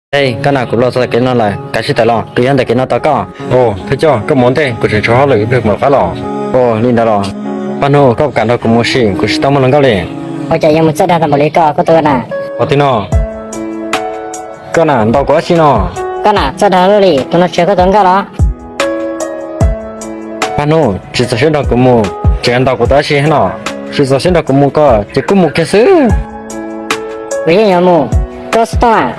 Ej, koj na, kuv los txog ntawm kev no lawm, kav tsij tawm los, kuv yuav ntawm kev no tos koj. Ua, thawj coj, koj mus ua ntej, kuv tseem tshuav hauj lwm ib pliag mam rov qab los. Ua li ntawd los. Paj Hnub, koj puas kam nrog kuv mus ua si? Kuv tsis tau muaj hluas nkauj li. Ua cas yuav mus txawj dag tau npaum li koj, koj tus na? Qhov twg no? Koj na, ntaus kuv dab tsi no? Koj na, txawj dag luaj li, tus no tsis yog koj tus hluas nkauj los? Paj Hnub, tsis txaus siab nrog kuv mus, tseem ntaus kuv tus dab tsi no? Tsis txaus siab nrog kuv mus koj ces kuj mus kiag xwb. Kuv yeej yuav mus, koj xub tooj.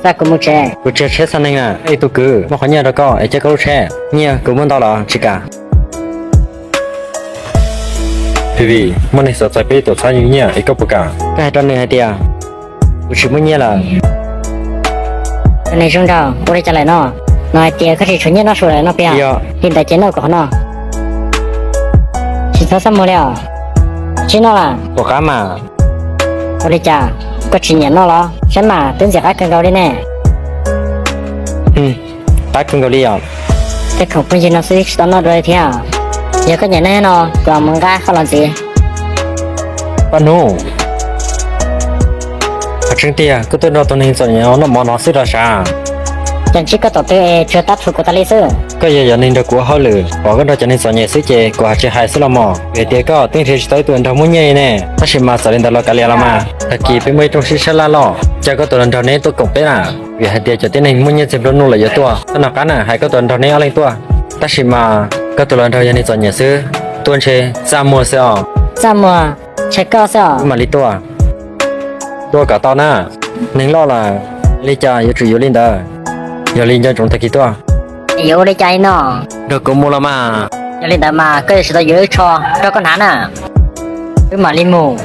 Xa kuv mus tsev. Kuv tsis yog tsheb xa neeg na, ib tug kwv muab qhov nyiaj rau koj es cia koj lub tsheb. Nyiaj kuv muaj ntau lawm tsis kam. Vim muaj neeg xav txais peb ib tuam txhab nyiaj es koj puas kam? Koj hais rau nws hais tias kuv tsis muaj nyiaj lawm. Neeg zoo nraug, ua li cas lawm no? No hais tias koj tsis tshuav nyiaj noj su lawm no puas yog? Li ntawd ces noj kuv qhov no. Tsis txhob xab muag li os. Tsis noj lawm. Puas qab mas? Ua li cas, koj tsis nyiam noj los? Saib mas twb ntxim qab kawg nkaus li ne. Qab kawg nkaus li os. Tej khoom phooj ywg no xwb tsis tau noj dua li thiab. Yog koj nyiam noj no, kuv mus nqa qhov los ntxiv. Paj Hnub, qhov tseeb tiag koj tuaj nrog tus neeg txom nyem noj mov no xwb los sav? Cas ntsib koj tom twg es tsuas tab txhua kuv tas li xwb. Koj yog yog neeg nrog kuv ua hauj lwm, pom koj nrog cov neeg txom nyem xwb ces kuv hais tsis hais xwb los mas. Vim tias koj twb nrhiav tsis tau ib tug nrog muaj nyiaj li ne. Tab sis mas txawm li ntawd los kav liam los mas, tag kis peb muaj ib rooj sib sab laj loj, cia koj tus hluas nraug neb tuaj koom peb na. Vim hais tias cov tib neeg muaj nyiaj txiag nplua nuj lawm yuav tuaj. Koj nov qab na, hais koj tus hluas nraug neb ob leeg tuaj. Tab sis mas koj tus hluas nraug yog neeg txom nyem xwb, tuaj ntshe txaj muag xwb os. Txaj muag, ntshe koj xwb os. Mam li tuaj. Tuaj kom tau na. Neeg loj lawm, li cas yuav tsum yuav li ntawd. Yog li nco ntsoov tag kis tuaj. Yuav ua li cas li no? Nrog kuv mus los mas. Yog li ntawd mas koj yuav tsum tau yuav ib tsho rau koj hnav na. Wb mam li mus.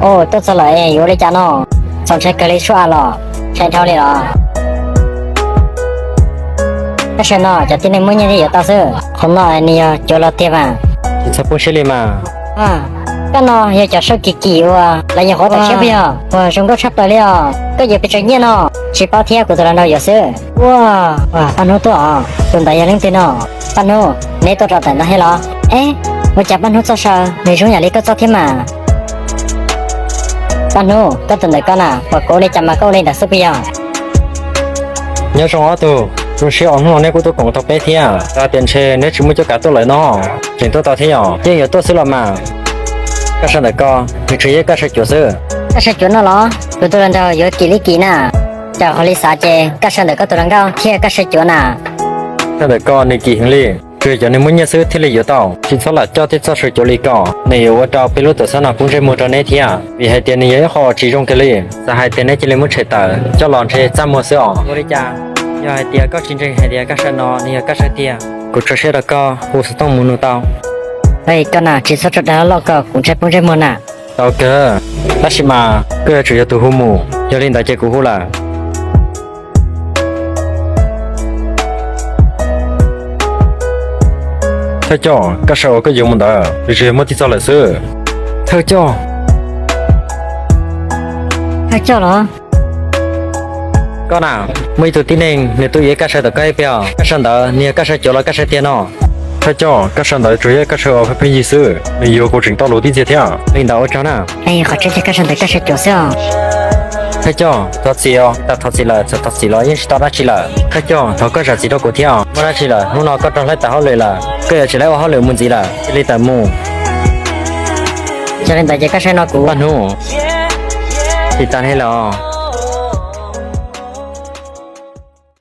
Ua, tuaj txog lawm es yuav ua li cas no? Txaus ntshai kawg li, suab av los ntshai dhau li los. Tab sis no cov tib neeg muaj nyiaj thiaj yuav tau xwb, qhov no nws yog cuav los tiag mas. Tsis txhob poob siab li mas. Koj no yog cov saib kim kim uas lawv nyuam qhuav tawm tshiab puas yog? Uas zoo nkauj tshaj plaws li os. Koj yuav pes tsawg nyiaj no? Tsis paub thiab, kuv tus hluas nraug yuav xwb. Ua, Paj Hnub tuaj os, tus ntawd yog leej twg no? Paj Hnub, neb tuaj rau ntawm no thiab los? Eb, ua cas Paj Hnub txoj saw nws zoo yam li koj txoj thiab mas? Paj Hnub, koj tus ntawm koj na, pom kuv ua li cas mas koj ua li ntawd xwb puas yog? Nyob zoo ob tug, zoo siab uas hnub no neb kuj tuaj koom tau peb thiab. Xav tias ntshe neb tsis muaj cuab kav tuaj lawm no, tseem tuaj tau thiab yom? Yeej yuav tuaj xwb los mas. Koj saw ntawm ko, nws tsuas yog koj saw cuav xwb. Koj saw cuav no los? Kuv tus hluas nraug yuav kim li kim na. Cas qhov li xav ces koj saw ntawm koj tus hluas nkauj thiab koj saw cuav na. Saw ntawm ko nws kim heev li, tsuas yog cov neeg muaj nyiaj xwb thiaj li yuav tau. Tsis txhob lam coj tej txoj saw cuav li ko, nws yuav ua rau peb lub tuam txhab no poob ntsej muag rau neb thiab, vim hais tias nws yog ib qho uas tsis zoo kiag li. Xav hais tias neb cia li muab tshem tawm coj los ntshe txaj muag xwb os. Ua li cas? Yog hais tias koj tsis ntseeg hais tias koj saw no nws yog koj saw tiag, kuv tso siab rau koj hu xov tooj mus nug tau. Ej, koj na tsis txhob tso dag loj ko, kuv ntshai poob ntsej muag na. Tau kawg, tab sis mas koj yuav tsum yog tus hu mus, yog li ntawd ces kuv hu lawm. Thawj coj, koj saw uas koj yuav mus ntawd, nws tsuas yog muaj tib txoj lawm xwb. Thawj coj. Thawj coj los? Koj na, muaj ib tug tib neeg nws tuaj yuav koj saw tom koj ib pliag, koj saw ntawd nws yog koj saw cuav los koj saw tiag no? Thawj coj, koj saw ntawd tsuas yog koj saw uas pheej pheej yig xwb, nws yuav kuv tseem tau lus tib ntxiag thiab. Li ntawd ua tsaug na. Qhov tseeb tiag koj saw ntawd koj saw cuav xwb os. Thawj coj, thov txim os, tas thov txim lawm, txawm thov txim los yeej tsis tau dab tsi lawm. Thawj coj, thov koj zam txim rau kuv thiab os. Muaj dab tsi lawm, hnub no koj rov hlais tawm hauj lwm lawm, koj yuav tsis hlais ua hauj lwm mus ntxiv lawm, cia li tawm mus. Yog li ntawd ces koj saw no kuv. Paj Hnub, tsis tas li lawm os.